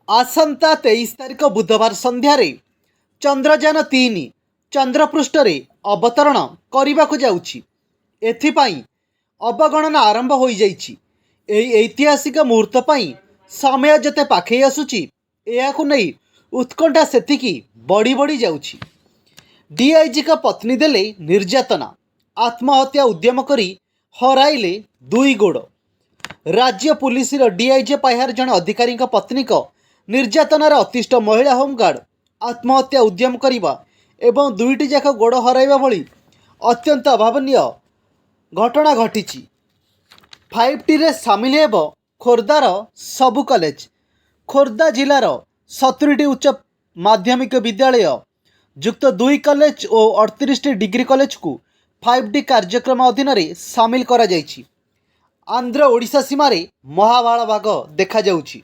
ଆସନ୍ତା 23 ତାରିଖ ବୁଧବାର ସନ୍ଧ୍ୟାରେ ଚନ୍ଦ୍ରଯାନ 3 ଚନ୍ଦ୍ରପୃଷ୍ଠରେ ଅବତରଣ କରିବାକୁ ଯାଉଛି। ଏଥିପାଇଁ ଅବଗଣନା ଆରମ୍ଭ ହୋଇଯାଇଛି। ଏହି ଐତିହାସିକ ମୁହୂର୍ତ୍ତ ପାଇଁ ସମୟ ଯେତେ ପାଖେଇ ଆସୁଛି, ଏହାକୁ ନେଇ ଉତ୍କଣ୍ଠା ସେତିକି ବଢ଼ି ବଢ଼ି ଯାଉଛି। ଡିଆଇଜିଙ୍କ ପତ୍ନୀ ଦେଲେ ନିର୍ଯାତନା, ଆତ୍ମହତ୍ୟା ଉଦ୍ୟମ କରି ହରାଇଲେ ଦୁଇ ଗୋଡ଼। ରାଜ୍ୟ ପୁଲିସର ଡିଆଇଜି ପାହ୍ୟାର ଜଣେ ଅଧିକାରୀଙ୍କ ପତ୍ନୀଙ୍କ ନିର୍ଯାତନାରେ ଅତିଷ୍ଠ ମହିଳା ହୋମଗାର୍ଡ ଆତ୍ମହତ୍ୟା ଉଦ୍ୟମ କରିବା ଏବଂ ଦୁଇଟି ଯାକ ଗୋଡ଼ ହରାଇବା ଭଳି ଅତ୍ୟନ୍ତ ଅଭାବନୀୟ ଘଟଣା ଘଟିଛି। 5Tରେ ସାମିଲ ହେବ ଖୋର୍ଦ୍ଧାର ସବୁ କଲେଜ। ଖୋର୍ଦ୍ଧା ଜିଲ୍ଲାର 70ଟି ଉଚ୍ଚ ମାଧ୍ୟମିକ ବିଦ୍ୟାଳୟ, ଯୁକ୍ତ 2 କଲେଜ ଓ 38ଟି ଡିଗ୍ରୀ କଲେଜକୁ 5T କାର୍ଯ୍ୟକ୍ରମ ଅଧୀନରେ ସାମିଲ କରାଯାଇଛି। ଆନ୍ଧ୍ର ଓଡ଼ିଶା ସୀମାରେ ମହାବାଳ ବାଘ ଦେଖାଯାଉଛି।